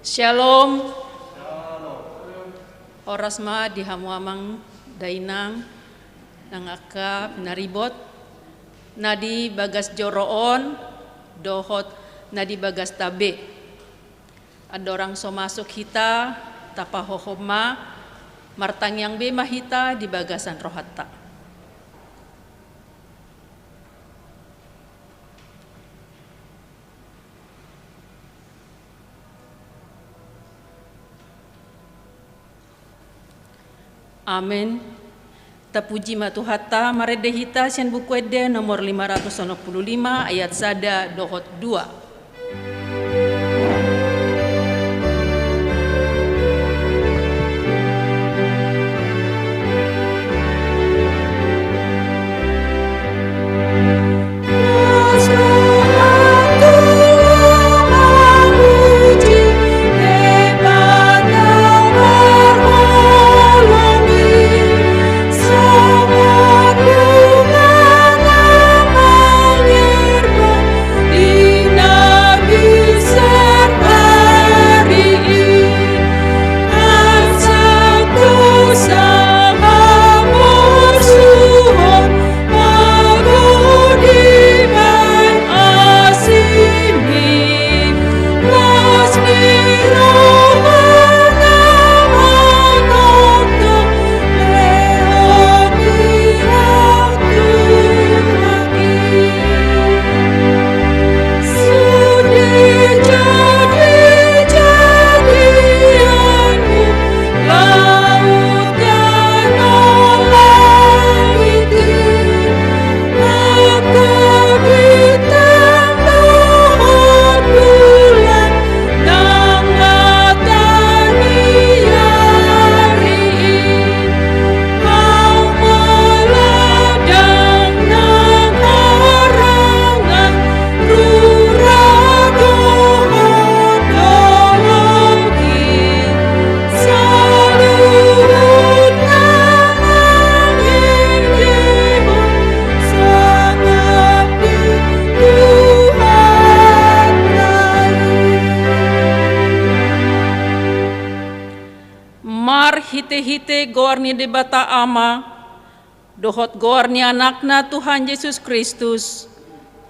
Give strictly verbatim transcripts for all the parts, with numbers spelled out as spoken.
Shalom. Horas ma di hamu amang dainang, nang angka pinaribot, na di bagas joro on, dohot na di bagasta be. Andorang so masuk hita, tapahohom ma, martangiang be ma hita di bagasan rohanta. Amen. Tapuji ma Tuhanta, marende hita sian Buku Ende nomor lima ratus onom puluh lima, ayat sada dohot dua. Marhitehite goar ni Debata Ama, dohot goar ni Anakna Tuhan Jesus Kristus,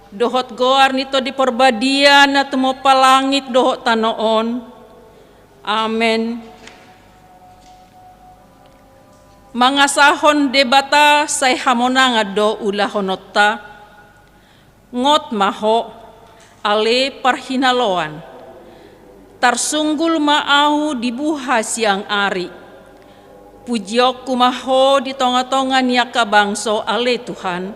dohot goar ni Tondi Parbadia na tumompa langit dohot tano on. Amen. Mangasahon Debata sai hamonangan do ulahononta. Ngot ma ho, ale parhinaloan. Tarsunggul ma ahu di buha siang ari. Pujionku ma ho di tongatonga ni angka bangso, ale Tuhan.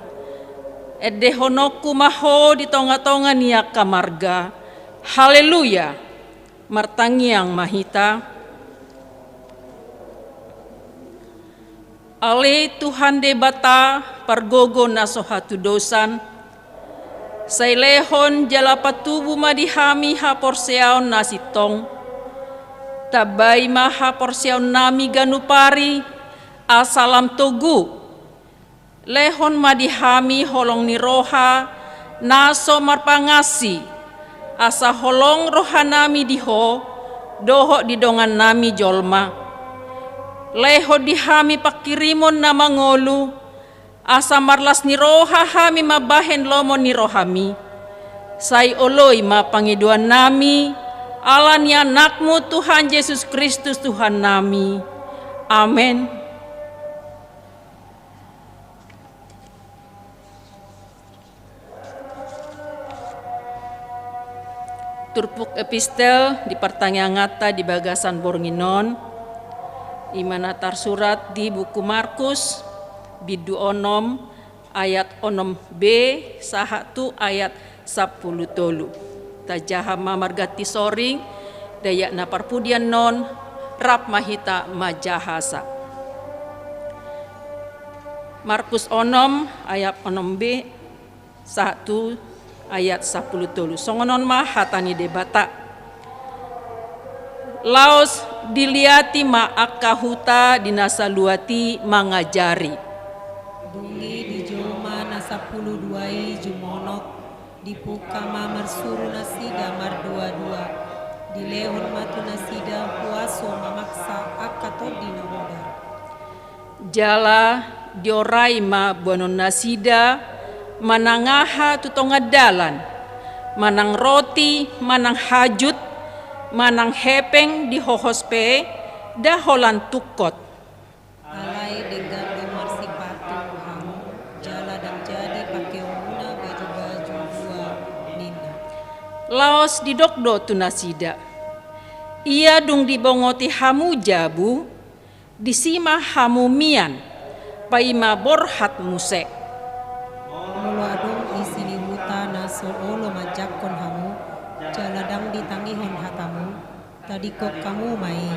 Endehononku ma ho di tongatonga ni angka marga. Haleluya! Martangiang ma hita. Ale Tuhan Debata, pargogo na so hatudosan, sai lehon jala patubu ma di hami haporseaon na sintong. Tambai ma haporseaonnami ganup ari, asa lam togu. Lehon ma di hami holong ni roha na so marpangansi, asa holong rohanami di Ho dohot di dongannami jolma. Lehon di hami pangkirimon na mangolu, asa marlas ni roha hami mambahen lomo ni rohami. Sai oloi ma pangidoannami, ala ni Anakmu Tuhan Jesus Kristus Tuhannami. Amen. Turpuk epistel di partangianganta di bagasan borngin on, i ma na tarsurat di buku Markus, bindu onom, ayat onom b sahat tu ayat sampulu tolu. Tajaha ma marganti soring, dayakna parpudian on, rap ma hita manjahasa. Markus onom ayat onom b sahat tu ayat sampulu tolu. Songon on ma hata ni Debata. Laos diliati ma angka huta di na saluat i mangajari. Dung i dijou ma na Sampulu dua i jumonok, dipungka ma marsuru nasida marduadua, dilehon ma tu nasida huaso mamaksa angka tondi na modar. Jala diorai ma boanon nasida manang aha tu tonga dalan, manang roti, manang hajut, manang hepeng dihohos pe, nda holan tungkot. Alai denggan do marsipatu hamu, jala ndang jadi pakeonmuna baju-baju dua, ninna. Laos didok do tu nasida: Ia dung dibongoti hamu jabu, disi ma hamu mian, paima borhat muse. Molo adong isi ni huta na so olo manjangkon hamu, jala ndang ditangihon hatamu, tadingkon hamu ma i,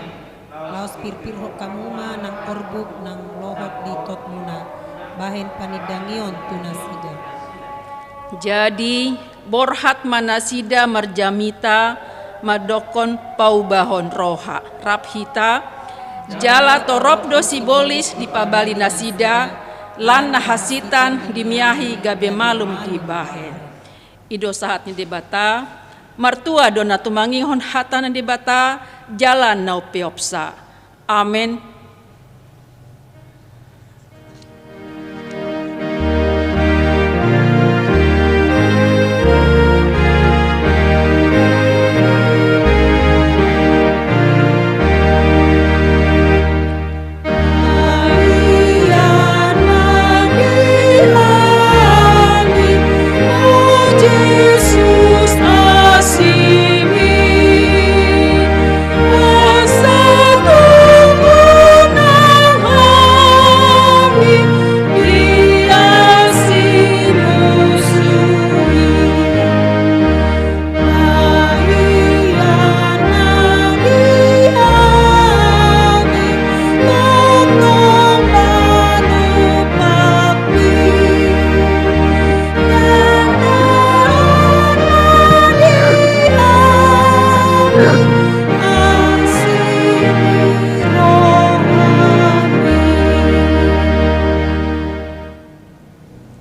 laos pirpirhon hamu ma nang orbuk na lohot di totmuna, bahen panindangion tu nasida. Jadi borhat ma nasida marjamita, mandokkon paubahon roha rap hita, jala torop do sibolis dipabali nasida, lan na hansitan dimiahi gabe malum dibahen. I do sahat ni Debata. Martua do na tumangihon hata ni Debata jala na umpeopsa. Amen.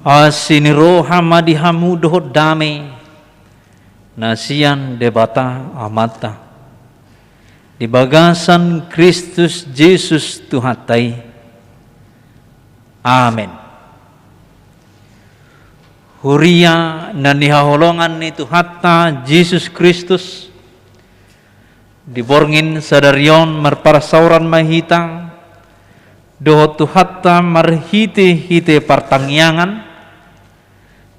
Asi ni roha ma di hamu dohot dame na sian Debata Amanta di bagasan Kristus Jesus Tuhanta i. Amen. Huria na nihaholongan ni Tuhanta Jesus Kristus, di borngin sadari on marparsaoran ma hita dohot Tuhanta marhitehite partangiangan,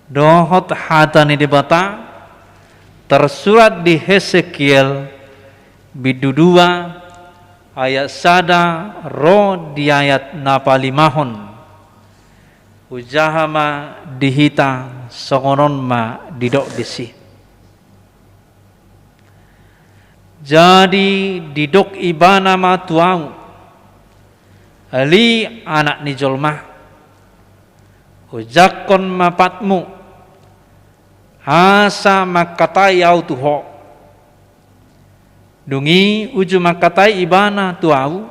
dohot hata ni Debata tarsurat di Hesekiel bindu dua ayat sada ro di ayat na palimahon. Hujaha ma di hita, songon on ma didok disi. Jadi didok Ibana ma tu ahu: Ale anak ni jolma, ojakhon ma patmu, asa mangkatai ahu tu ho. Dung i uju mangkatai Ibana tu ahu,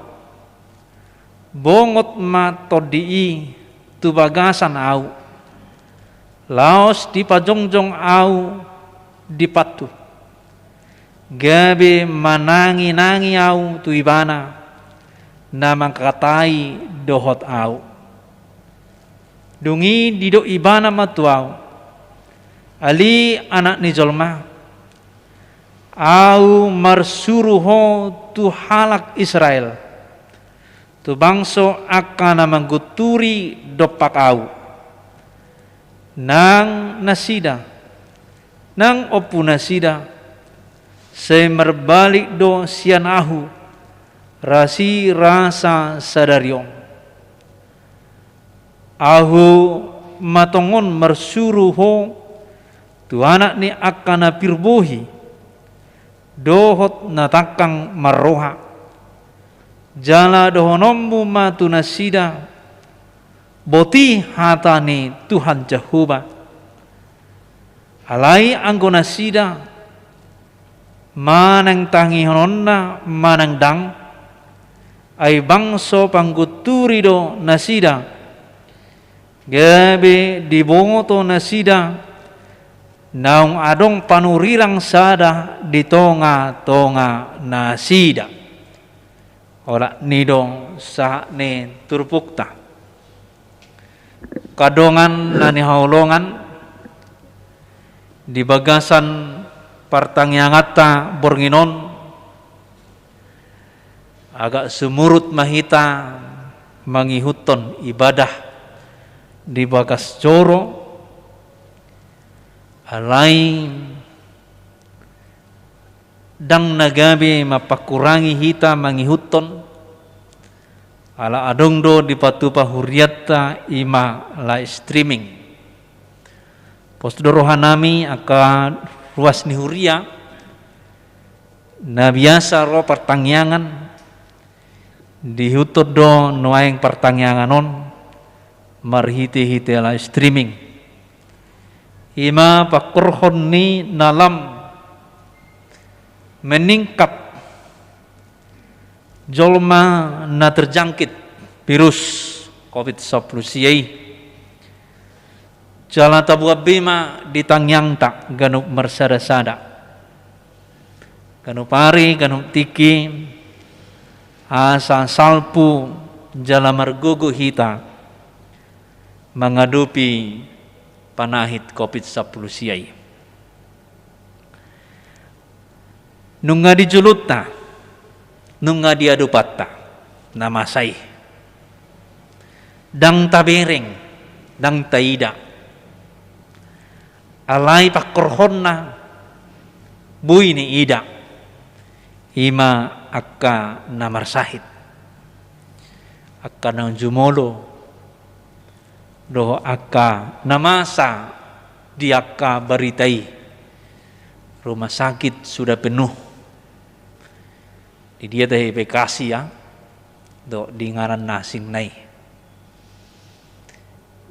bongot ma tondi i tu bagasan ahu, laos dipajongjong ahu di pathu, gabe mananginangi ahu tu Ibana na mangkatai dohot ahu. Dung i didok Ibana ma tu ahu: Ale anak ni jolma, ahu marsuru ho tu halak Israel, tu bangso angka na manggunturi dompak ahu. Nang nasida, nang ompu nasida, sai marbalik do sian ahu rasirasa sadari on. Ahu ma tongon marsuru ho tu anak ni angka na pir bohi dohot na tangkang marroha. Jala dohononmu ma tu nasida: Boti hata ni Tuhan Jahowa. Alai anggo nasida, manang tangihononna manang ndang, ai bangso panggunturi do nasida, Gabe diboto nasida naung adong panurirang sada di tonga-tonga nasida. Olat ni do sahat ni turpukta. Angka dongan na hinaholongan, di bagasan partangianganta borngin on, agak sumurut ma hita mangihuthon ibadah di bagas joro, alai ndang na gabe mampakurangi hita mangihuthon, ala adong do dipatupa hurianta i ma live streaming. Pos do rohanami angka ruas ni huria, na biasa ro partangiangan, diihuthon do nuaeng partangiangan on marhite-hite live streaming. I ma pangkorhon ni na lam meningkat jolma na terjangkit virus covid sampulu sia i. Jala taboan be ma di tangiangta ganup marsada-sada, ganup ari, ganup tingki, asa salpu jala margogo hita mangadopi panahit covid sampulu sia i. Nunga di julunta, nunga di adopanta na masa i. Ndang tabereng, ndang taida. Alai pangkorhonna boi niida, i ma angka na marsahit, angka naung jumolo, dohot angka na masa di angka barita i, rumah sakit sudah penuh. Di dia tahe, Bekasi ya, dohot di inganan na asing nai.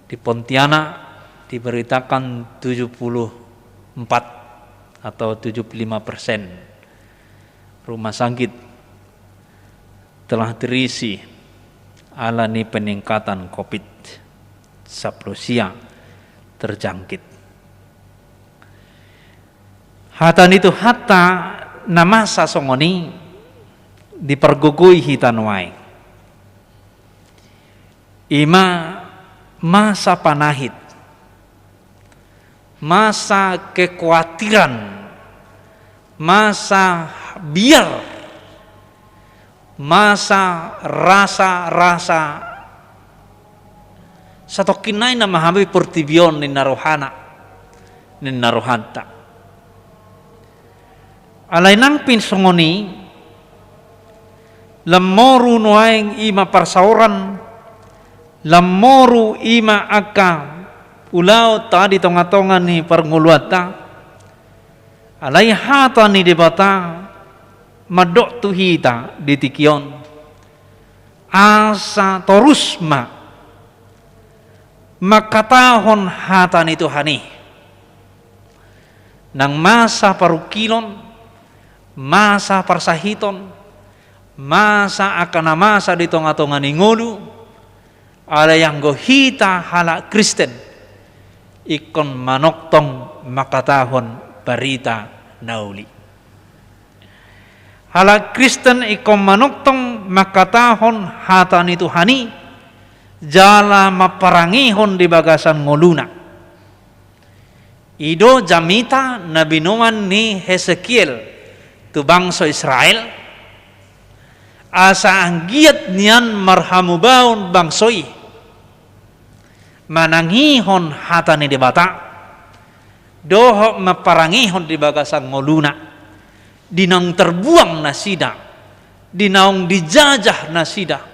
Di Pontianak diberitakan tujuh puluh empat atau tujuh puluh lima persen rumah sakit telah terisi ala ni peningkatan covid sampulu sia terjangkit. Hata ni Tuhanta na masa songon i dipargogoi hita nuaeng. I ma masa panahit, masa kekhawatiran, masa biar, masa rasa-rasa satongkin nai na mahabei portibi on ninna rohana, ninna rohanta. Alai nang pe songon i, lam moru nuaeng i ma parsaoran, lam moru i ma angka ulaonta di tonga-tonga ni parngoluanta, alai hata ni Debata mandok tu hita di tingki on, asa torus ma mangkatahon hata ni Tuhan i. Nang masa parungkilon, masa parsahiton, masa angka na masa di tonga-tonga ni ngolu, alai anggo hita halak Kristen, ingkon manongtong mangkatahon barita na uli. Halak Kristen ingkon manongtong mangkatahon hata ni Tuhan i, jala mamparangehon di bagasan ngoluna. I do jamita na binoan ni Hesekiel tu bangso Israel, asa anggiat nian marhamubaon bangso i manangihon hata ni Debata, dohot mamparangehon di bagasan ngoluna, di naung terbuang nasida, di naung dijajah nasida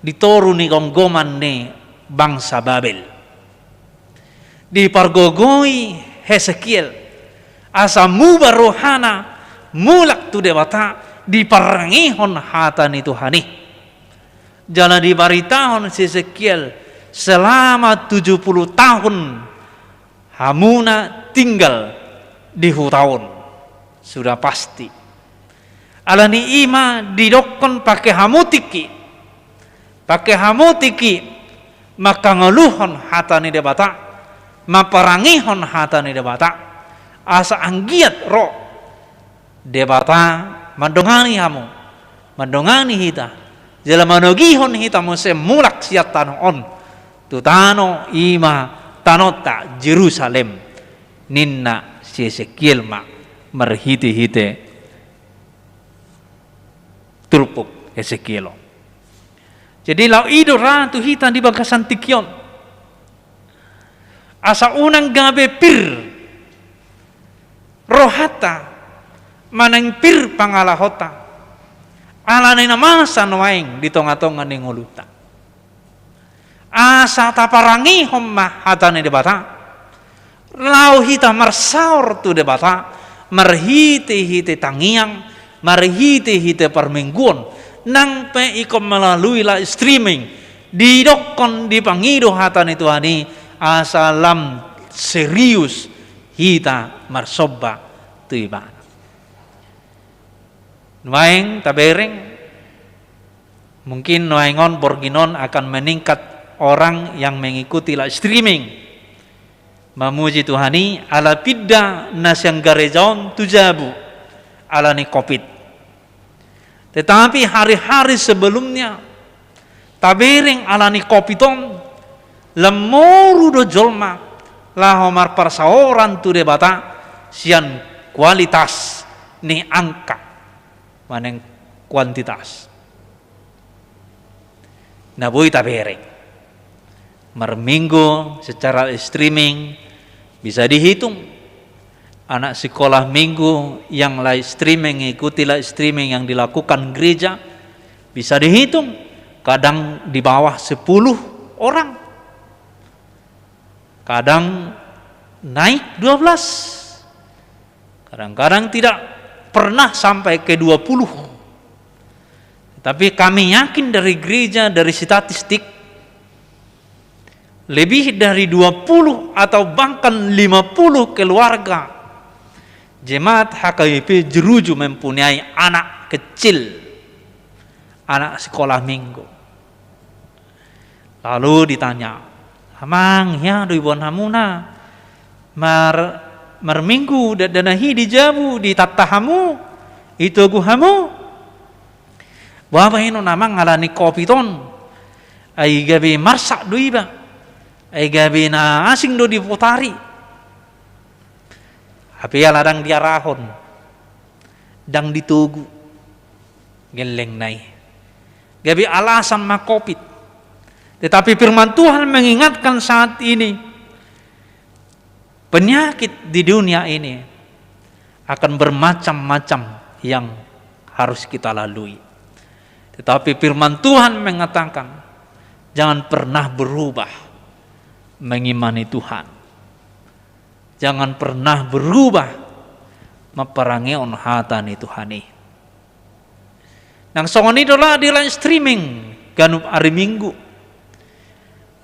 di toru ni gomgoman ni bangsa Babel. Dipargogoi Hesekiel asa muba rohana, mulak tu Debata, diparangehon hata ni Tuhan i. Jala dibaritahon si Hesekiel, selama tujuh puluh tahun hamuna tinggal di huta on. Sudah pasti. Alani i ma didokkon pake hamu tingki. Pake hamu tingki. mangkangoluhon hata ni Debata, mamparangehon hata ni Debata, asa anggiat ro Debata mandongani hamu, mandongani hita, jala manogihon hita muse mulak sian tano on, tu tano i ma tanonta Jerusalem, ninna si Hesekiel ma marhitehite turpuk Hesekiel on. Jadi laho i do ra tu hita di bagasan tingki on. Asa unang gabe pir rohanta, manang pir pangalahonta, ala ni na masa nuaeng di tongatonga ni ngolunta. Asa taparangehon ma hata ni Debata, laho hita marsaor tu Debata, marhitehite tangiang, marhitehite parmingguon, nang pe ingkon melalui live streaming, didokkon dipangido hata ni Tuhan i, asa lam serius hita marsomba tu Ibana. Nuaeng tabereng, mungkin nuaeng on borngin on akan meningkat orang yang mengikuti live streaming. Mamuji Tuhan i, ala pinda na sian gareja on tu jabu, ala ni covid. Tetapi hari-hari sebelumnya, tabereng ala ni covid on, lam moru do jolma, laho marparsaoran tu Debata, sian kualitas ni angka, manang kuantitas. Na boi tabereng. Marminggu secara streaming bisa dihitung. Anak sekolah minggu yang live streaming, mengikuti live streaming yang dilakukan gereja, bisa dihitung. Kadang di bawah sepuluh orang. Kadang naik dua belas. Kadang-kadang tidak pernah sampai ke dua puluh. Tapi kami yakin dari gereja, dari statistik, lebih dari dua puluh atau bahkan lima puluh keluarga jemaat H K B P Jeruju mempunyai anak kecil, anak sekolah minggu. Lalu ditanya, "Amang, ia do iboan hamuna? Mar-, marminggu da-, dana hi di jabu, ditanta hamu, itogu hamu?" "Boha bahenon, Amang, ala ni covid on? Ai gabe marsak do iba. Ai gabe na asing do dipotari." Hape ala ndang diarahon, ndang ditogu gellengna i. Gabe alasan ma covid. Tetapi firman Tuhan mengingatkan saat ini, penyakit di dunia ini akan bermacam-macam yang harus kita lalui. Tetapi firman Tuhan mengatakan, jangan pernah berubah mengimani Tuhan. Jangan pernah berubah mamparangehon hata ni Tuhan i. Nang songon i do ra di live streaming ganup ari Minggu.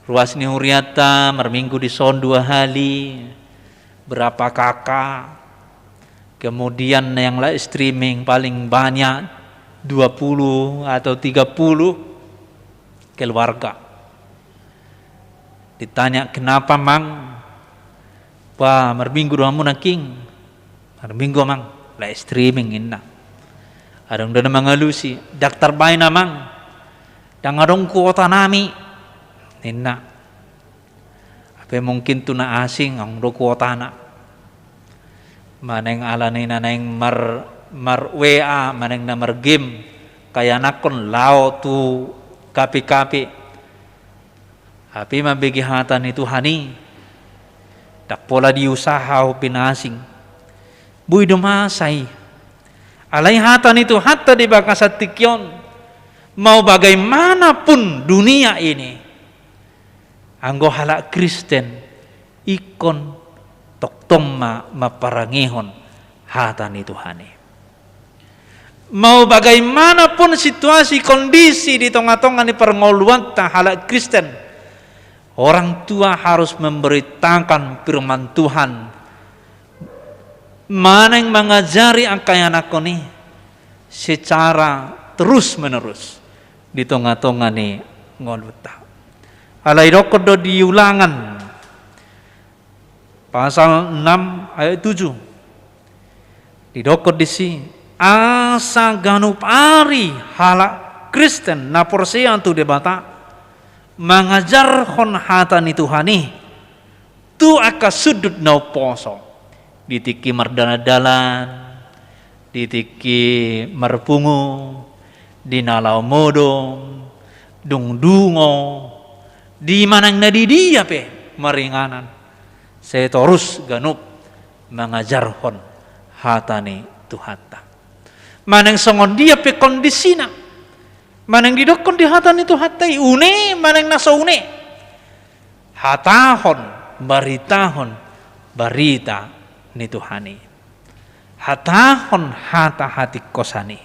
Ruas ni hurianta marminggu dison dua hali, berapa K K. Kemudian yang live streaming paling banyak dua puluh atau tiga puluh keluarga. Ditanya, "Kenapa, Mang? Wah, marminggu do hamu nangkin?" "Marminggu, Amang, live streaming," ninna. Adong do na mangalusi, "Ndang tarbaen, Amang, ndang adong kuota nami," ninna. Hape mungkin tu na asing adong do kuotana. Manang ala ni na naeng mar, mar W A, manang na margame, ianakhon laho tu kafe-kafe. Hape mambege hata ni Tuhan i, ndang pola diusaha hape na asing. Boi do masa i. Alai hata ni Tuhanta di bagasan tingki on, mau bagaimanapun dunia ini, anggo halak Kristen, ingkon tongtong ma mamparangehon hata ni Tuhan i. Mau bagaimanapun situasi kondisi di tongatonga ni parngoluanta halak Kristen, orang tua harus memberitakan firman Tuhan, manang mangajari angka ianakhon i secara terus-menerus di tongatonga ni ngolunta. Alai didokkon do di Ulangan pasal enam ayat tujuh. Didokkon disi, asa ganup ari halak Kristen na porsea tu Debata mangajarhon hata ni Tuhan i tu angka sundut na umposo, di tingki mardalan-dalan, di tingki marpungu, di na laho modom, dung dungo, di manang na di dia pe maringanan, sai torus ganup mangajarhon hata ni Tuhanta. Manang songon dia pe kondisina, manang didokkon di hata ni Tuhanta i une manang na so une, hatahon, baritahon barita ni Tuhan i. Hatahon hata hatingkosan i.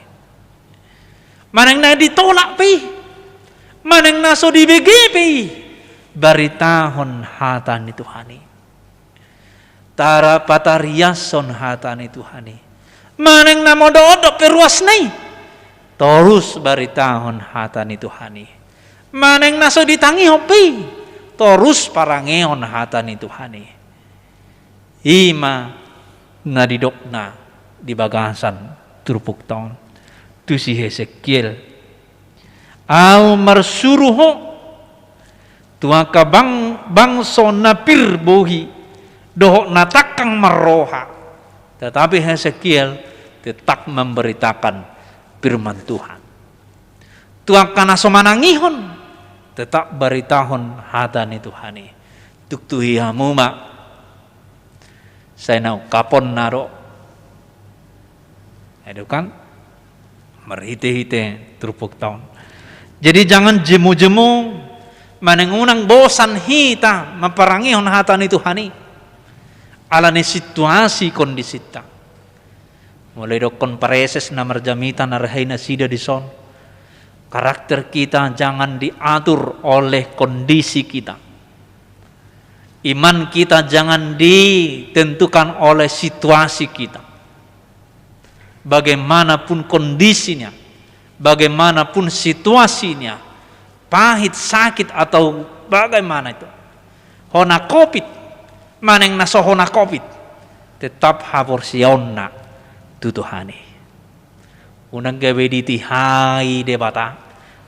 Manang na ditolak pe i, manang na so dibege pe i, baritahon hata ni Tuhan i. Tara patariashon hata ni Tuhan i. Manang na modok-odok pe ruasna i, torus baritahon hata ni Tuhan i. Manang na so ditangihon pe i, torus parangehon hata ni Tuhan i. I ma na didokna di bagasan turpukta on tu si Hesekiel. Ahu marsuru ho tu angka bang-, bangso na pir bohi dohot na tangkang marroha. Tetapi Hesekiel tetap memberitakan firman Tuhan. Tu angka na so manangihon, tetap baritahon hata ni Tuhan i. Tuktuhi hamu ma. Sai na ungkapon na do. Itu kan? Marhite-hite turpukta on. Jadi jangan jemu-jemu, manang unang bosan hita mamparangehon hata ni Tuhan i. Ala ni situasi kondisinta. Molo didokkon pareses na marjamita na rehai nasida dison. Karakter kita jangan diatur oleh kondisi kita. Iman kita jangan ditentukan oleh situasi kita. Bagaimanapun kondisinya, bagaimanapun situasinya, pahit, sakit, atau bagaimana itu, hona covid, manang na so hona covid, tetap haporseaonna tu Tuhan i. Unang gabe ditihai Debata,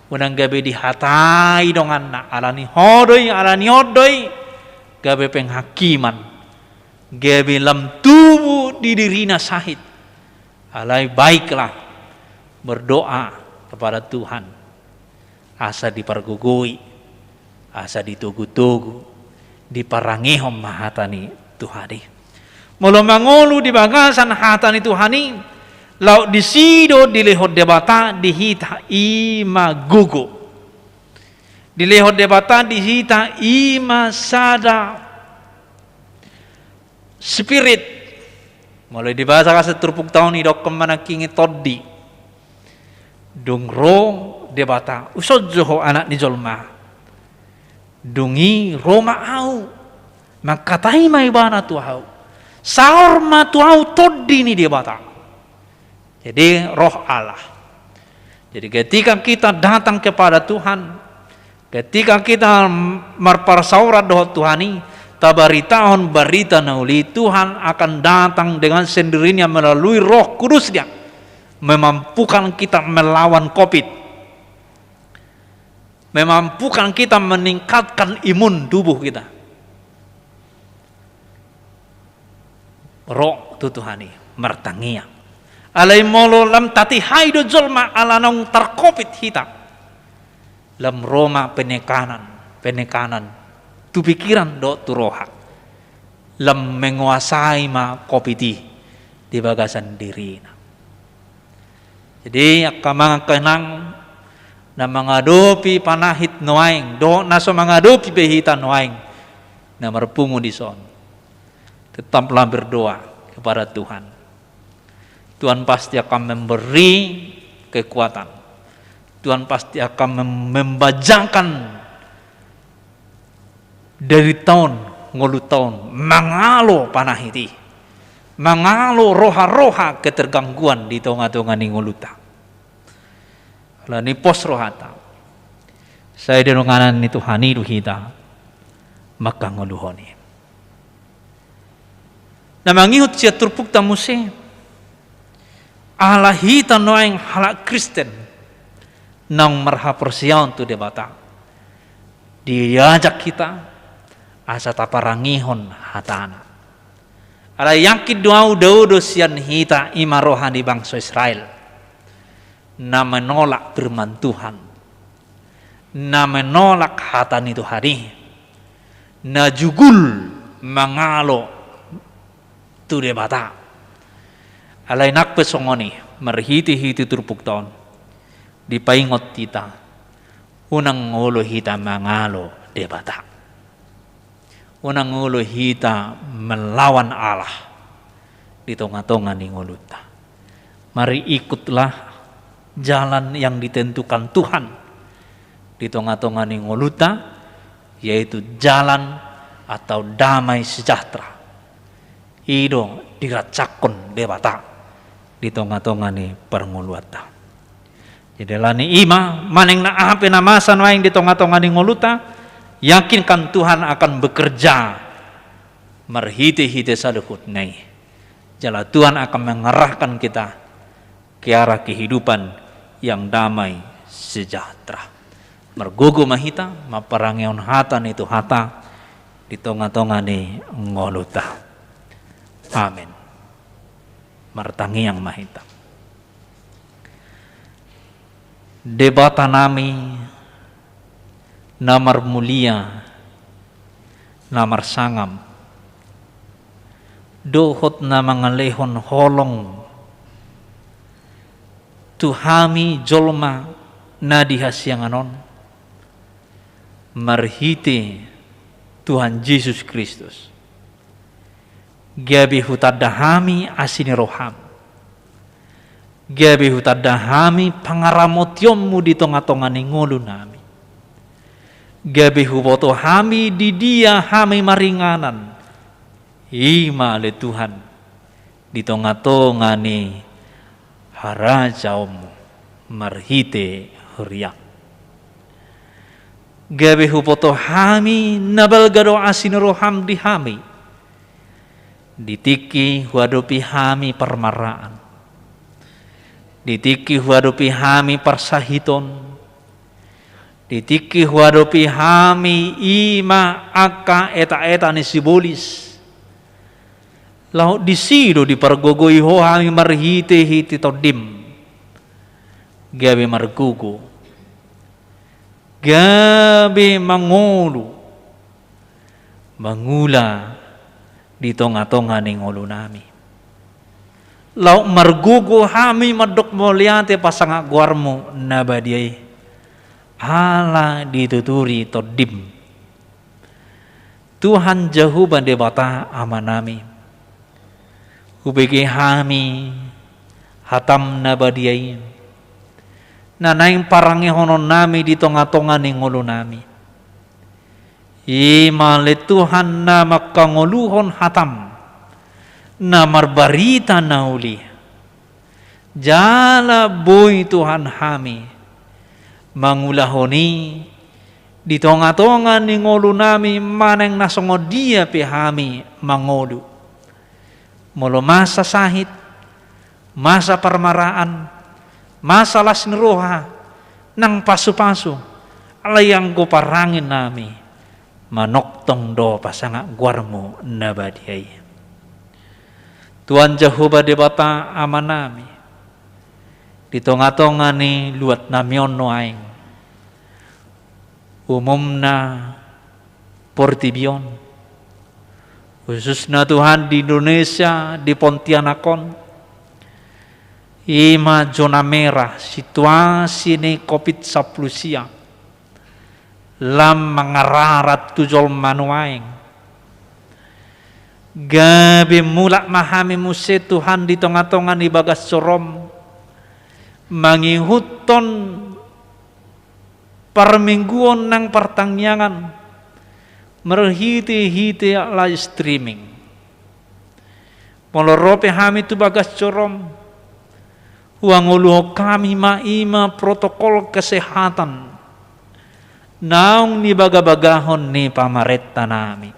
unang gabe dihatai donganna, ala ni ho do i, ala ni on do i, gabe penghakiman, gabe lam tubu di dirina sahit. Alai baiklah, berdoa kepada Tuhan. Asa dipargogoi, asa ditogu-togu, diparangehon ma hata ni Tuhan i. Molo mangolu di bagasan hata ni Tuhan i, laut disi do dilehon Debata di hita i ma gogo. Dilehon Debata di hita i ma sada spirit. Molo di bagasan turpukta on didokkon ma nangkin i tondi. Dung ro Debata, husonjou ho anak ni jolma. Dung i ro ma ahu. Mangkatai ma ibana tu ahu. Saor ma tu ahu tondi ni Debata. Jadi Roh Allah. Jadi ketika kita datang kepada Tuhan, ketika kita marparsaoran dohot Tuhan i, tabaritahon barita na uli, Tuhan akan datang dengan sendirinya melalui Roh Kudus-Nya, memampukan kita melawan covid, memampukan kita meningkatkan imun tubuh kita. Ro tu Tuhan i, martangiang. Alai molo lam tatihai do jolma ala naung tarkovid hita, lam ro ma penekanan, penekanan tu pikiran dohot tu roha. Lam menguasai ma covid i di bagasan dirina. Jadi angka amang, angka inang, na mangadopi panahit nuaeng dohot na so mangadopi be hita nuaeng na marpungu dison, tetaplah berdoa kepada Tuhan. Tuhan pasti akan memberi kekuatan. Tuhan pasti akan mem-, membajakan dari taon ngolunta on, mangalo panahit i, mangalo roha-roha ketergangguan di tonga-tonga ni ngolunta. Alani pos rohanta. Sai di donganan ni Tuhan i do hita mangkangoluhon i. Na mangihut sian turpukta muse, ala hita nuaeng halak Kristen naung marhaporseaon tu Debata, diajak hita asa taparangehon hatana. Alai yakin do au, dao do sian hita i ma roha ni bangso Israel na menolak firman Tuhan, na menolak hata ni Tuhan i, na jugul mangalo tu Debata. Alai nang pe songon i, marhitehite turpukta on dipaingot hita, unang olo hita mangalo Debata. Unang olo hita melawan Allah di tongatonga ni ngolunta. Mari ikutlah jalan yang ditentukan Tuhan di tongatonga ni ngolunta, yaitu jalan atau damai sejahtera. I do dirancangkon Debata di tongatonga ni parngoluanta. Jadi alani i ma, manang na aha pe na masa nuaeng di tongatonga ni ngolunta, yakinkan Tuhan akan bekerja marhitehite saluhutna i. Jala Tuhan akan mengarahkan kita ke arah kehidupan yang damai sejahtera. Margogo ma hita mamparangehon hata ni Tuhanta di tongatonga ni ngolunta. Amen. Martangiang ma hita. Debatanami na marmulia, na marsangap, dohot na mangalehon holong tu hami jolma na di hasiangan on, marhite Tuhan Jesus Kristus. Gabe hutanda hami asi ni roham. Gabe hutanda hami pangaramotionmu di tongatonga ni ngolunami. Gabe huboto hami di dia hami maringanan. I ma ale Tuhan, di tongatonga ni harajaonmu marhite huriam. Gabe huboto hami na balga do asi ni roham di hami. Di tingki huadopi hami parmaraan. Di tingki huadopi hami parsahiton. Di tingki huadopi hami i ma angka etaeta ni sibolis. Laho disi do dipargogoi ho hami marhitehite tondim. Gabe margogo. Gabe mangolu. Mangula di tongatonga ni ngolunami. Laho margogo hami mandok mauliate pasangap goarmu na badia i. Ala dituturi tondim. Tuhan Jahowa Debata Amanami. Hubege hami hatam na badia i. Na naeng parangehononnami di tongatonga ni ngolunami. I ma ale Tuhan na mangkangoluhon hatam, na marbarita na uli. Jala boi Tuhan hami mangulahon i di tongatonga ni ngolunami manang na songon dia pe hami mangolu. Molo masa sahit, masa parmaraan, masa las ni roha, nang pasupasu, alai anggo parange nami manongtong do pasangap goarmu na badia i. Tuhan Jahowa Debata Amanami, di tongatonga ni luatnami on nuaeng, umumna portibi on, khususna Tuhan di Indonesia, di Pontianak on, i ma zona merah situasi ni covid sampulu sia. Lam mangararat tu jolma nuaeng. Gabe mulak ma hami muse Tuhan di tongatonga ni bagas jorom, mangihuthon parmingguon nang partangiangan marhitehite live streaming. Molo ro pe hami tu bagas jorom, huangoluhon hami ma i ma protokol kesehatan. naung nibagabagahon ni pamarenta nami.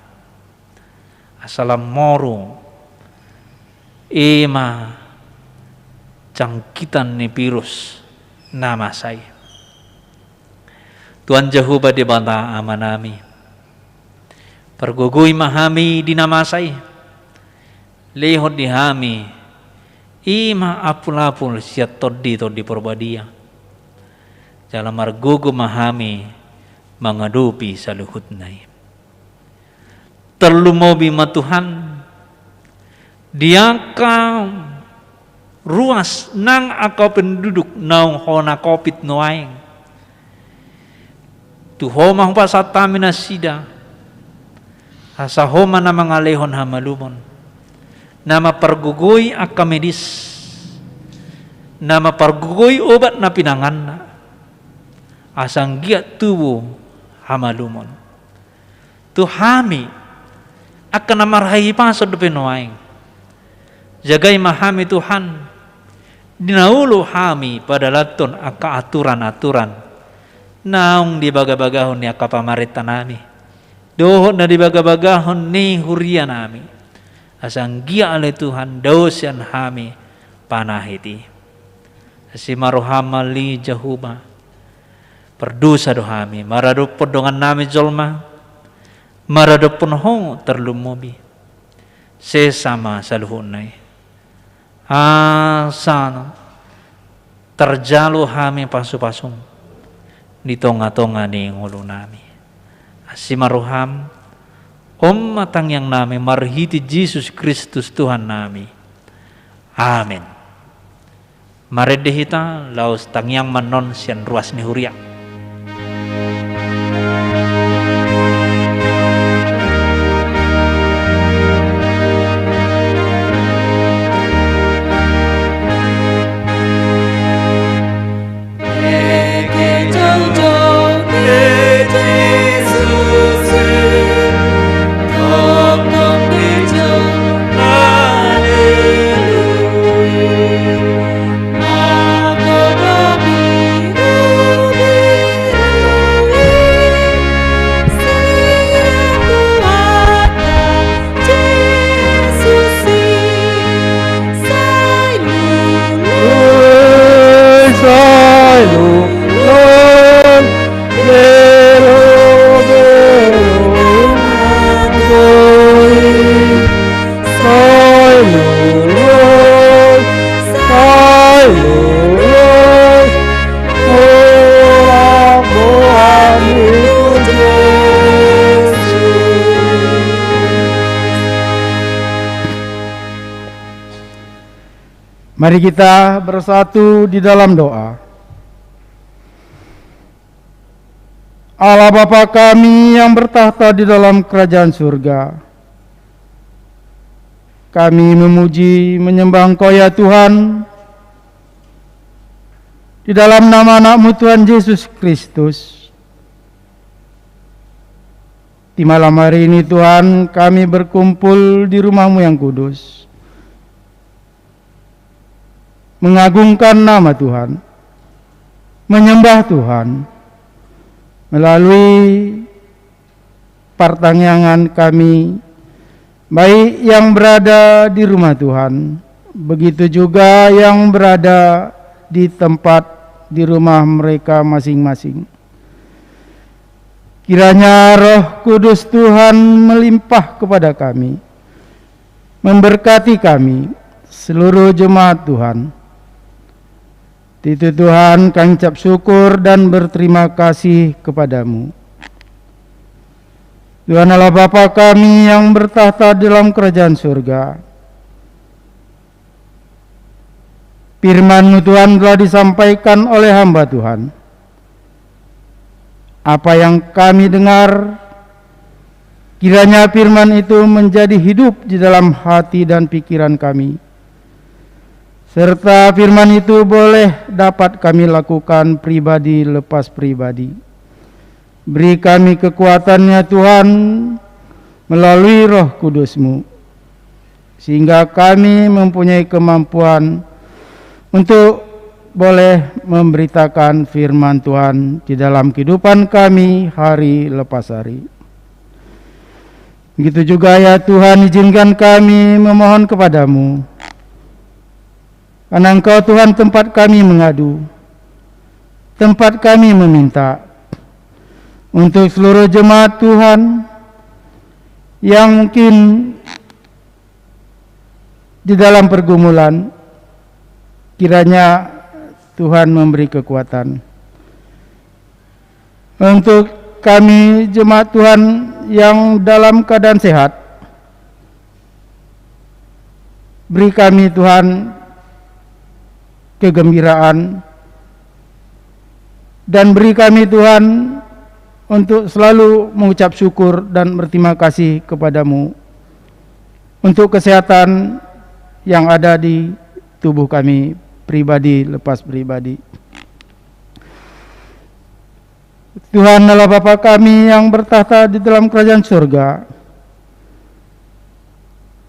Asa lam moru i ma jangkitan ni virus na masa i. Tuhan Jahowa Debata Ama nami, pargogoi ma hami di na masa i. Lehon di hami i ma apul-apul sian Tondi, Tondi Porbadia. Jala margogo ma hami mangadopi saluhutna i. Tarlumobi ma Tuhan di angka ruas nang angka penduduk naung hona covid nuaeng. Tu Ho ma hupasahat hami nasida, asa Ho ma na mangalehon hamalumon, na mampargogoi angka medis, na mampargogoi obat na pinanganna, asa anggiat tubu hamalumon. Tu hami angka na marhahipason dope nuaeng, jagai ma hami Tuhan, di na olo hami padalanhon angka aturan-aturan naung dibagabagahon ni angka pamarenta nami dohot na dibagabagahon ni huria nami. Asa anggiat ale Tuhan dao sian hami panahit i. Asi ma roham ale Jahowa. Pardosa do hami maradophon dongan nami jolma, maradophon Ho tarlumobi. Sesa ma saluhutna i, asa tarjalo hami pasu-pasum di tonga-tonga ni ngolu nami. Asi ma roham. On ma tangiang nami marhite Jesus Kristus Tuhan nami. Amen. Marende hita laos tangiang ma annon sian ruas ni huria. Mari kita bersatu di dalam doa. Allah Bapa kami yang bertakhta di dalam kerajaan surga, kami memuji menyembah Engkau ya Tuhan, di dalam nama Anak-Mu Tuhan Yesus Kristus. Di malam hari ini Tuhan, kami berkumpul di rumah-Mu yang kudus, mengagungkan nama Tuhan, menyembah Tuhan melalui partangiangan kami, baik yang berada di rumah Tuhan, begitu juga yang berada di tempat di rumah mereka masing-masing. Kiranya Roh Kudus Tuhan melimpah kepada kami, memberkati kami, seluruh jemaat Tuhan. Itu Tuhan, kami ucap syukur dan berterima kasih kepada-Mu. Tuhan Allah Bapa kami yang bertakhta dalam kerajaan surga, firman-Mu Tuhan telah disampaikan oleh hamba Tuhan. Apa yang kami dengar, kiranya firman itu menjadi hidup di dalam hati dan pikiran kami. Serta firman itu boleh dapat kami lakukan pribadi lepas pribadi. Beri kami kekuatannya, Tuhan, melalui Roh Kudus-Mu, sehingga kami mempunyai kemampuan untuk boleh memberitakan firman Tuhan di dalam kehidupan kami hari lepas hari. Begitu juga, ya Tuhan, izinkan kami memohon kepada-Mu. Karena Engkau, Tuhan, tempat kami mengadu, tempat kami meminta. Untuk seluruh jemaat Tuhan yang mungkin di dalam pergumulan, kiranya Tuhan memberi kekuatan. Untuk kami jemaat Tuhan yang dalam keadaan sehat, beri kami, Tuhan, kegembiraan, dan beri kami, Tuhan, untuk selalu mengucap syukur dan berterima kasih kepada-Mu untuk kesehatan yang ada di tubuh kami pribadi lepas pribadi. Tuhan Allah Bapa kami yang bertakhta di dalam kerajaan surga,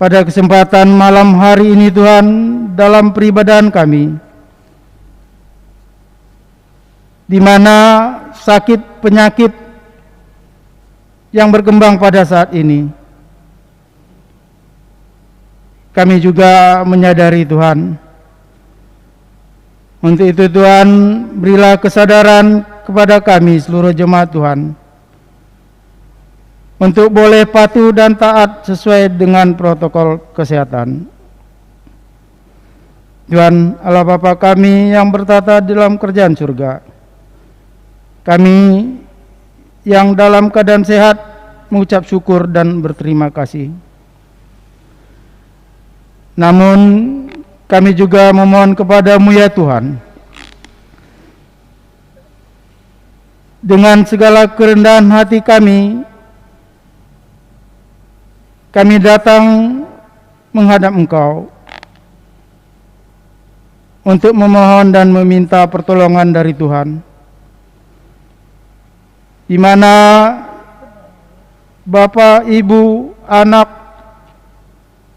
pada kesempatan malam hari ini, Tuhan, dalam peribadahan kami, di mana sakit penyakit yang berkembang pada saat ini, kami juga menyadari, Tuhan. Untuk itu, Tuhan, berilah kesadaran kepada kami seluruh jemaat, Tuhan, untuk boleh patuh dan taat sesuai dengan protokol kesehatan. Tuhan Allah Bapa kami yang bertakhta di dalam kerajaan surga, kami yang dalam keadaan sehat mengucap syukur dan berterima kasih. Namun, kami juga memohon kepada-Mu, ya Tuhan, dengan segala kerendahan hati kami, kami datang menghadap Engkau untuk memohon dan meminta pertolongan dari Tuhan, di mana Bapa, Ibu, anak,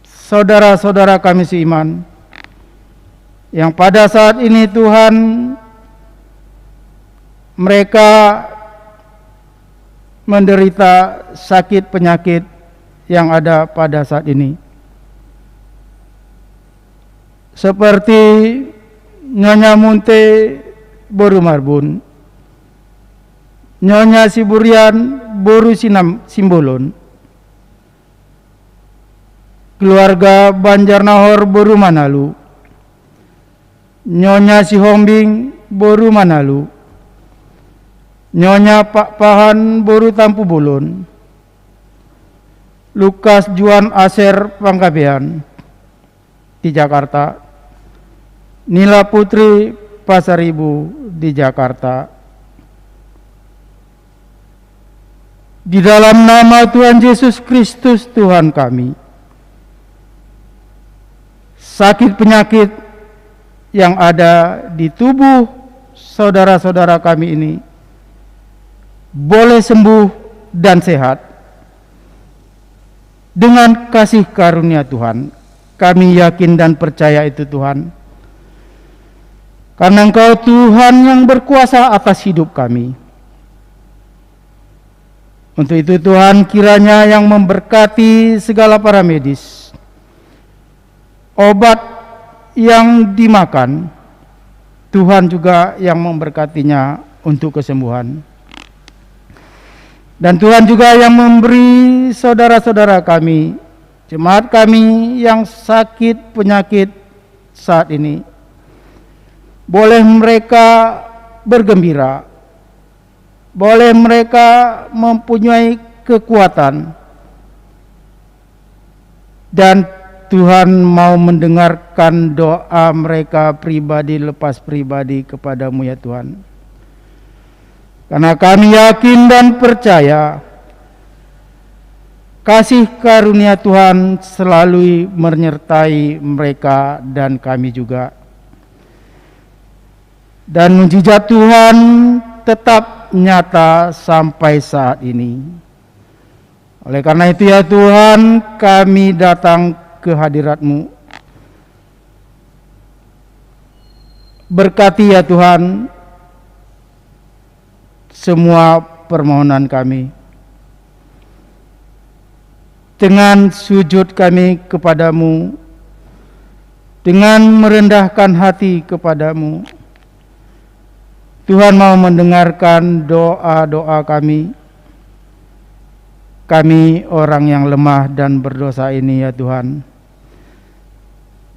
saudara-saudara kami seiman, yang pada saat ini, Tuhan, mereka menderita sakit penyakit yang ada pada saat ini, seperti Nyonya Munte boru Marbun, Nyonya Siburian boru Sinam-, Simbolon, keluarga Banjarnahor boru Manalu, Nyonya Sihombing boru Manalu, Nyonya Pakpahan boru Tampubolon, Lukas Juan Aser Panggabean di Jakarta, Nila Putri Pasaribu di Jakarta. Di dalam nama Tuhan Yesus Kristus, Tuhan kami, sakit penyakit yang ada di tubuh saudara-saudara kami ini boleh sembuh dan sehat dengan kasih karunia Tuhan. Kami yakin dan percaya itu, Tuhan. Karena Engkau Tuhan yang berkuasa atas hidup kami. Untuk itu, Tuhan, kiranya yang memberkati segala para medis, obat yang dimakan, Tuhan juga yang memberkatinya untuk kesembuhan. Dan Tuhan juga yang memberi saudara-saudara kami, jemaat kami yang sakit penyakit saat ini, boleh mereka bergembira, boleh mereka mempunyai kekuatan, dan Tuhan mau mendengarkan doa mereka pribadi lepas pribadi kepada-Mu, ya Tuhan. Karena kami yakin dan percaya kasih karunia Tuhan selalu menyertai mereka dan kami juga. Dan mujizat Tuhan tetap nyata sampai saat ini. Oleh karena itu, ya Tuhan, kami datang ke hadirat-Mu. Berkati, ya Tuhan, semua permohonan kami. Dengan sujud kami kepada-Mu, dengan merendahkan hati kepada-Mu, Tuhan mau mendengarkan doa-doa kami. Kami orang yang lemah dan berdosa ini, ya Tuhan.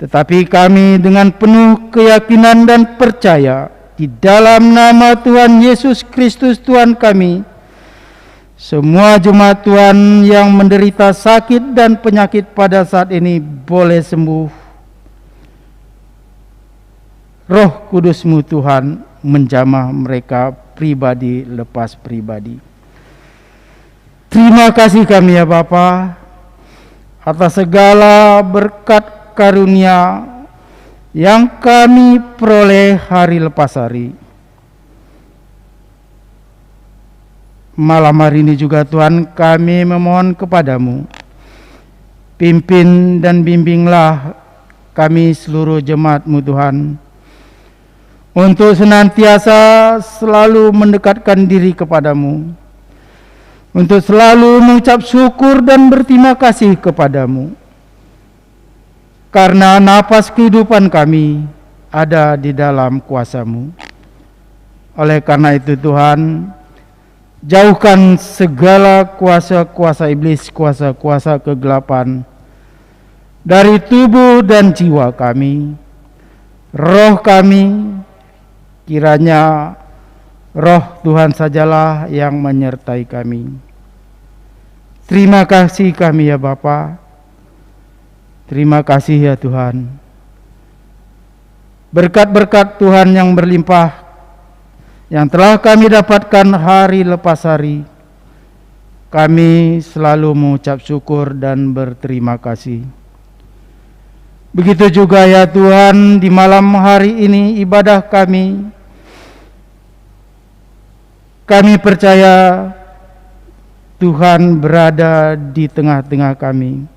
Tetapi kami dengan penuh keyakinan dan percaya di dalam nama Tuhan Yesus Kristus Tuhan kami, semua jemaat Tuhan yang menderita sakit dan penyakit pada saat ini boleh sembuh. Roh Kudus-Mu, Tuhan, menjamah mereka pribadi lepas pribadi. Terima kasih kami, ya Bapa, atas segala berkat karunia yang kami peroleh hari lepas hari. Malam hari ini juga, Tuhan, kami memohon kepada-Mu. Pimpin dan bimbinglah kami seluruh jemaat-Mu, Tuhan, untuk senantiasa selalu mendekatkan diri kepada-Mu, untuk selalu mengucap syukur dan berterima kasih kepada-Mu, karena napas kehidupan kami ada di dalam kuasa-Mu. Oleh karena itu, Tuhan, jauhkan segala kuasa-kuasa iblis, kuasa-kuasa kegelapan dari tubuh dan jiwa kami, roh kami, kiranya Roh Tuhan sajalah yang menyertai kami. Terima kasih kami, ya Bapa. Terima kasih, ya Tuhan. Berkat-berkat Tuhan yang berlimpah yang telah kami dapatkan hari lepas hari, kami selalu mengucap syukur dan berterima kasih. Begitu juga, ya Tuhan, di malam hari ini ibadah kami, kami percaya Tuhan berada di tengah-tengah kami,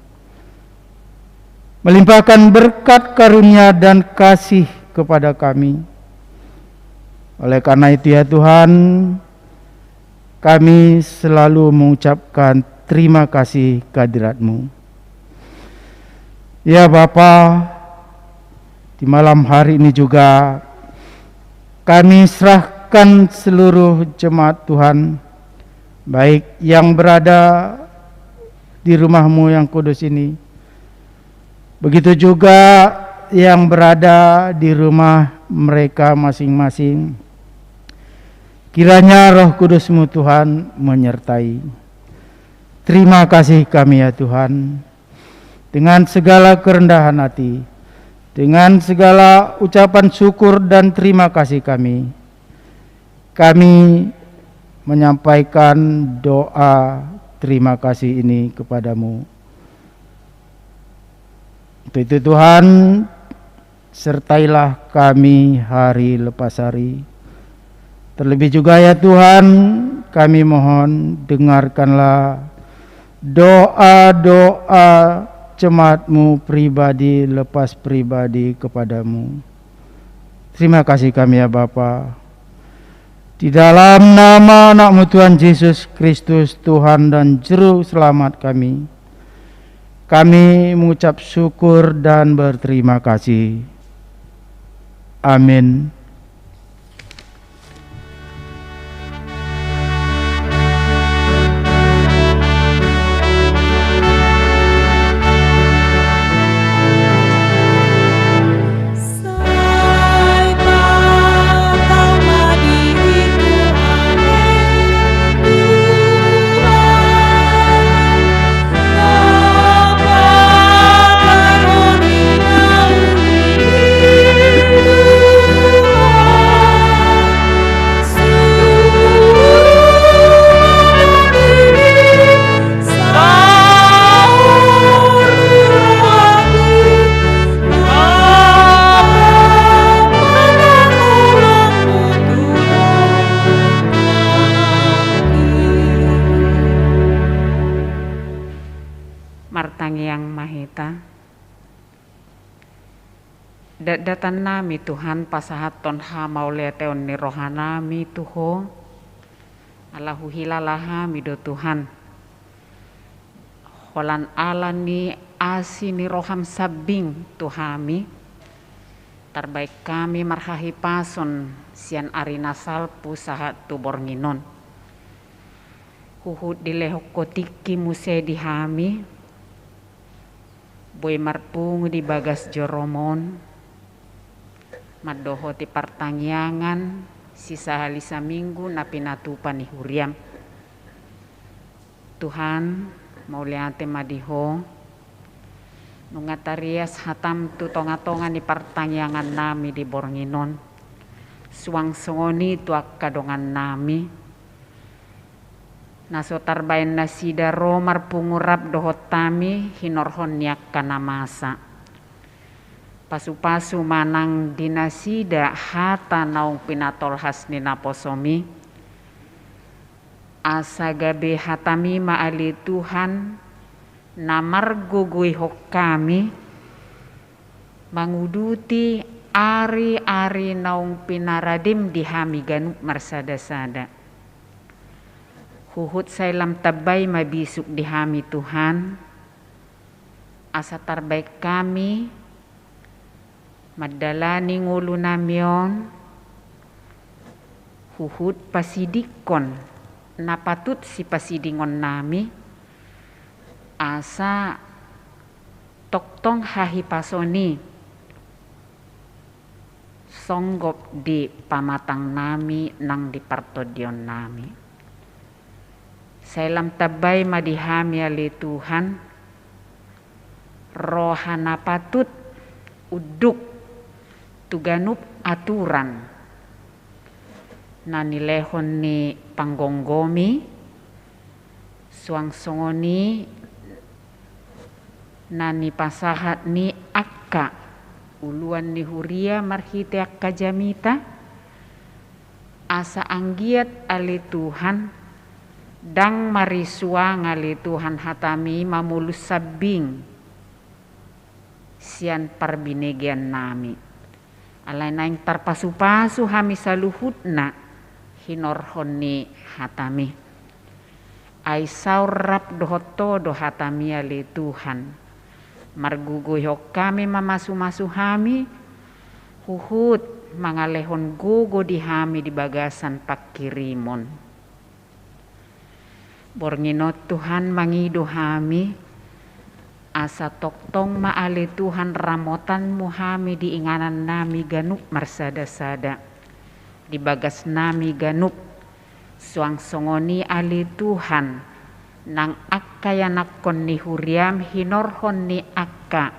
melimpahkan berkat karunia dan kasih kepada kami. Oleh karena itu, ya Tuhan, kami selalu mengucapkan terima kasih kehadirat-Mu. Ya Bapa, di malam hari ini juga kami serahkan seluruh jemaat Tuhan, baik yang berada di rumah-Mu yang kudus ini, begitu juga yang berada di rumah mereka masing-masing. Kiranya Roh Kudus-Mu, Tuhan, menyertai. Terima kasih kami, ya Tuhan, dengan segala kerendahan hati, dengan segala ucapan syukur dan terima kasih kami, kami menyampaikan doa terima kasih ini kepada-Mu. Untuk itu, Tuhan, sertailah kami hari lepas hari. Terlebih juga, ya Tuhan, kami mohon, dengarkanlah doa-doa jemaat-Mu pribadi lepas pribadi kepada-Mu. Terima kasih kami, ya Bapa. Di dalam nama Anak-Mu, Tuhan Yesus Kristus, Tuhan dan Juru Selamat kami, kami mengucap syukur dan berterima kasih. Amin. Datdatan nami Tuhan pasahathon hamauliateon ni roha nami tu Ho. Ala huhilala hami do Tuhan, holan ala ni asi ni roham sambing tu hami, tarbaen hami marhahipason sian ari na salpu sahat tu borngin on. Huhut dilehon Ho tingki muse di hami, boi marpungu di bagas jorom on, mandohoti partangiangan sisahali saminggu na pinatupa ni huriam. Tuhan, mauliate ma di Ho, nunga tarias hatam tu tongatonga ni partangiangan nami di borngin on, suang songon i tu angka dongan nami, na so tarbaen nasida ro marpungu rap dohot hami hinorhon ni angka na masa. Pasupasu ma nang di nasida hata naung pinatolhas ni naposom i, asa gabe hatami ma ale Tuhan, na margogoihon hami, manguduti ari-ari naung pinaradem di hami ganup marsadasada. Huhut sai lam tambai ma bisuk di hami Tuhan, asa tarbaen hami mandalani ngolu nami on, huhut pasidingkon na patut sipasidingon nami, asa tongtong hahipason i songgop di pamatang nami nang di partondion nami. Sai lam tambai ma di hami ale Tuhan, roha na patut unduk tu ganup aturan na nilehon ni panggomgomi, suang songon i na nipasahat ni angka uluan ni huria marhite angka jamita, asa anggiat ale Tuhan, ndang marisuang ale Tuhan hatami mamolus sambing sian parbinegean nami. Alai naeng tarpasupasu hami saluhutna hinorhon ni hatami. Ai saur rap dohot Ho do hatami ale Tuhan. Margogoihon hami, mamasumasu hami, huhut mangalehon gogo di hami di bagasan pangkirimon. Borngin on Tuhan mangido hami, asa tongtong ma ale Tuhan ramotanmu hami di inganan nami ganup marsadasada, di bagas nami ganup, suang songon i ale Tuhan, nang angka ianakkon ni huriam hinorhon ni angka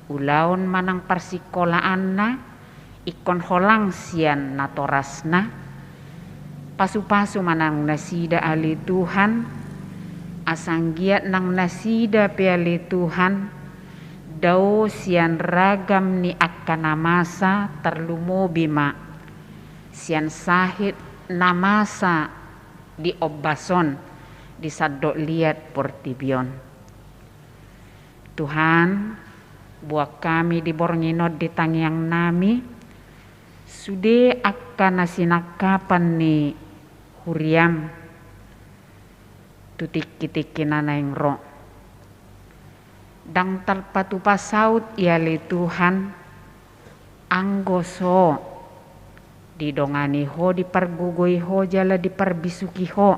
ulaon manang parsingkolaanna, ingkon holang sian natorasna. Pasupasu ma nang nasida ale Tuhan, asa anggiat nang nasida pe ale Tuhan, dao sian ragam ni angka na masa, tarlumobi ma sian sahit na masa di ombas on, di sandok liat portibi on. Tuhan, boan hami di borngin on di tangiang nami, sude angka na sinangkapan ni huriam tu tingkitingki na naeng ro. Ndang tarpatupa saut i ale Tuhan, anggo so didongani Ho, dipargogoi Ho jala diparbisuki Ho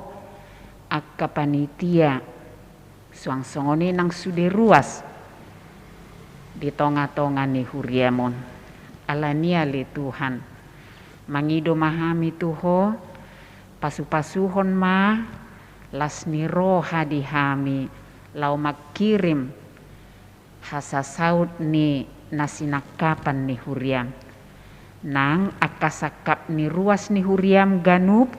angka panitia, suang songon i nang sude ruas di tongatonga ni huriam on. Alani i ale Tuhan, mangido ma hami tu Ho, pasupasuhon ma las ni roha di hami laho mangkirim hasasaut ni na sinangkapan ni huriam. Nang angka sangkap ni ruas ni huriam ganup,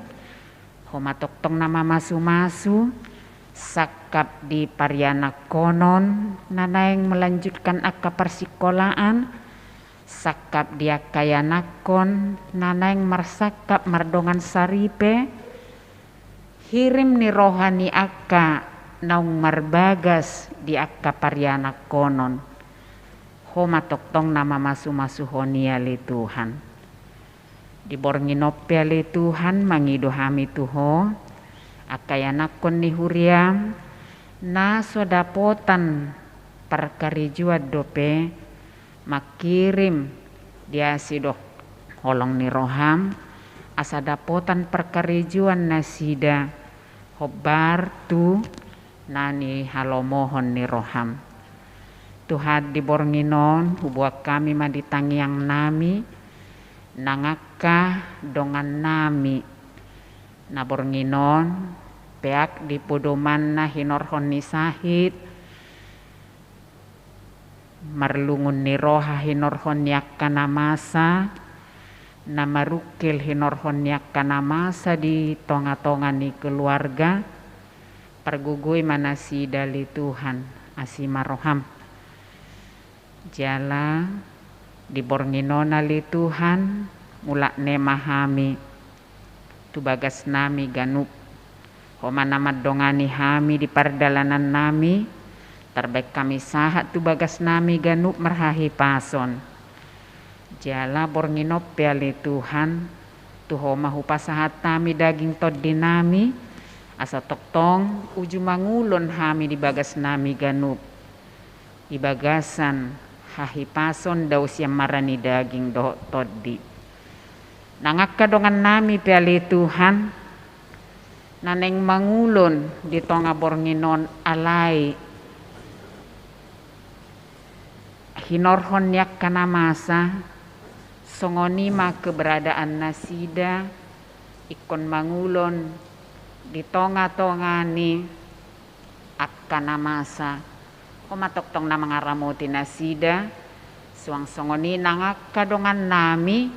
Ho ma tongtong na mamasumasu, sangkap di parianakkonon na naeng melanjutkan angka parsingkolaan, sangkap di angka ianakkon na naeng marsangkap mardongan saripe, hirim ni roha ni angka naung marbagas di angka parianakkonon. Ho ma tongtong na mamasumasuhon i ale Tuhan. Di borngin on pe ale Tuhan, mangido hami tu Ho, angka ianakhon ni huriaM, na so dapotan parkarejoan dope, mangkirim di asi dohot holong ni rohaM, asa dapotan parkarejoan nasida, hombar tu na nihalomohon ni rohaM. Tuhan, di borngin on huboan hami ma di tangiangnami, nang angka dongannami, na borngin on peak di podomanna hinorhon ni sahit, marlungun ni roha hinorhon ni angka na masa, na marungkil hinorhon ni angka na masa di tongatonga ni keluarga, pargogoi ma nasida ale Tuhan, asi ma rohaM. Jala di borngin on ale Tuhan, mulak ne ma hami tu bagasnami ganup. Ho ma na mandongani hami di pardalanannami, tarbaen hami sahat tu bagasnami ganup marhahipason. Jala borngin on pe ale Tuhan, tu Ho ma hupasahat hami daging tondinami, asa tongtong uju mangulon hami di bagasnami ganup. Di bagasan hahipason dao sian marani daging dohot tondi. Nang angka dongannami pe ale Tuhan, na naeng mangulon di tonga borngin on alai hinorhon ni angka na masa, songon i ma keberadaan nasida, ingkon mangulon di tongatonga ni angka na masa. Ho ma tongtong na mangaramoti nasida, suang songon i nang angka dongannami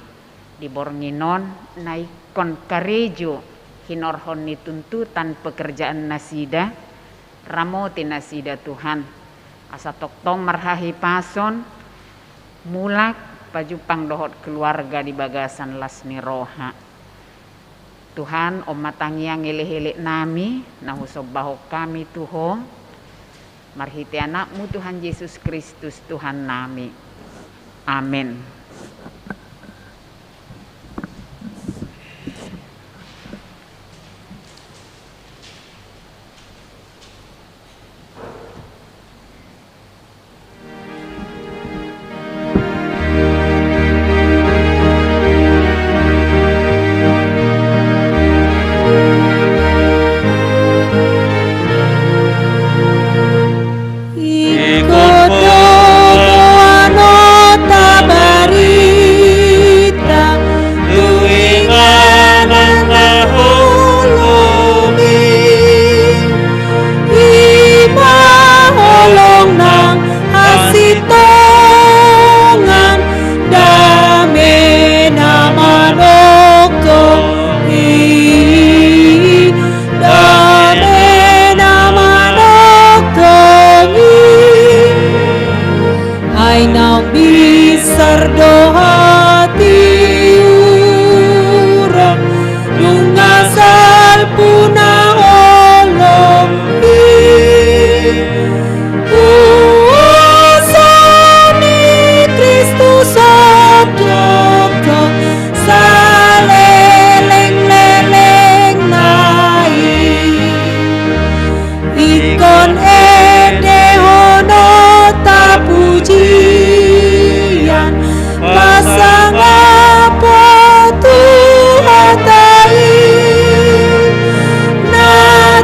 di borngin on na ingkon karejo hinorhon ni tuntutan pekerjaan nasida, ramoti nasida Tuhan, asa tongtong marhahipason, mulak pajumpang dohot keluarga di bagasan las ni roha. Tuhan, on ma tangiang elekeleknami na husombahon hami tu Ho, marhite AnakMu Tuhan Jesus Kristus Tuhannami. Amen. Ingkon dohonon hata barita tu inganan na holom i. I ma holong nang hasintongan, dame na manongtong i, dame na manongtong i. Ai naung binsar do hatiuron, nunga salpu na holom i. Huaso ni Kristus hot do tongtong salelenglelengna i. Ingkon endehon hata pujian, pasangapon tu hata i, na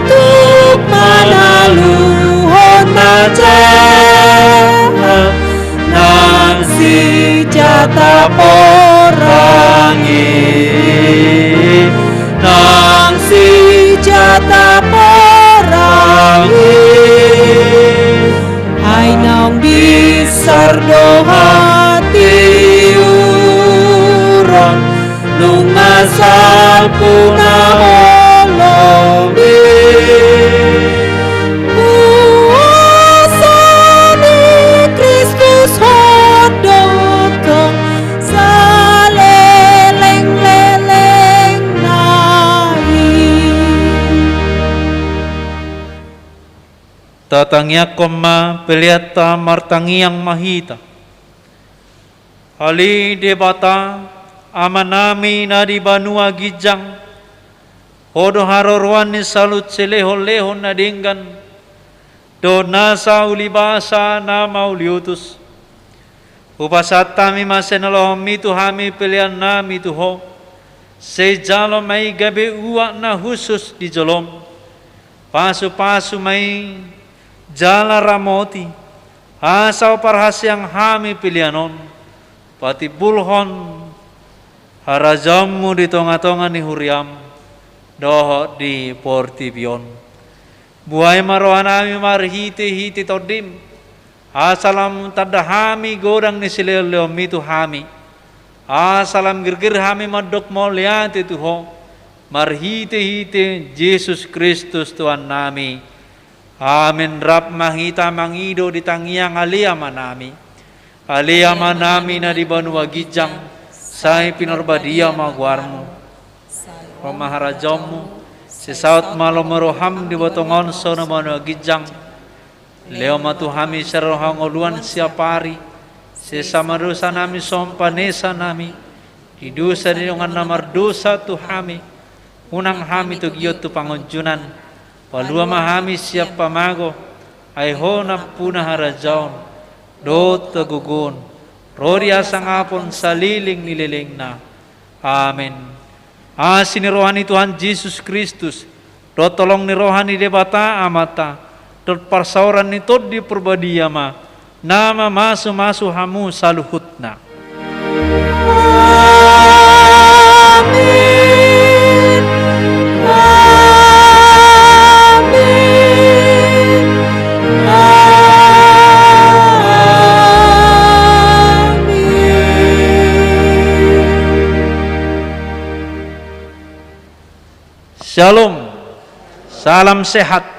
tuk manaluhon na jahat, nang sinjata porang i, nang sinjata porang i. Ai naung binsar do hatiuron, nunga salpu na holom i. Huaso ni Kristus hot do tongtong salelenglelengna i. Tatangiangkon ma peleanta, martangiang ma hita. Ale Debata, Amanami na di banua ginjang, Ho do haroroan ni saluhut silehonlehon na denggan, dohot nasa ulibasa na mauliutus. Hupasahat hami ma sian lohomi tu hami peleannami tu Ho, sai jalo ma i gabe uap na hushus di jolom. Pasupasu ma i jala ramoti, asa huparhaseang hami pelean on, patimbulhon harajaonmu di tongatonga ni huriam dohot di portibi on. Buhai ma rohanami marhitehite Tondim, asa lam tanda hami godang ni silehonlehonmi tu hami, asa lam girgir hami mandok mauliate tu Ho, marhitehite Jesus Kristus Tuhannami. Amen. Rap ma hita mangido di tangiang Ale Amanami. Ale Amanami na di banua ginjang, sai pinarbadia ma goarmu. Ro ma harajaonmu, sai saut ma lomo ni roham di banua tonga on songon na di banua ginjang. Lehon ma tu hami sian roha hangoluan siapari, sesa ma dosanami songon panesanami di dosa ni dongan na mardosa tu hami. Unang hami togihon tu pangunjunan, palua ma hami sian pamago, ai Ho nampuna harajaon dohot hagogoon, ro di hasangapon saleleng ni lelengna. Amen. Asi ni roha ni Tuhan Jesus Kristus, dohot holong ni roha ni Debata Amanta, dohot parsaoran ni Tondi Parbadia ma na mamasumasu hamu saluhutna. Amen. Amen. Amen. Shalom. Salam sehat.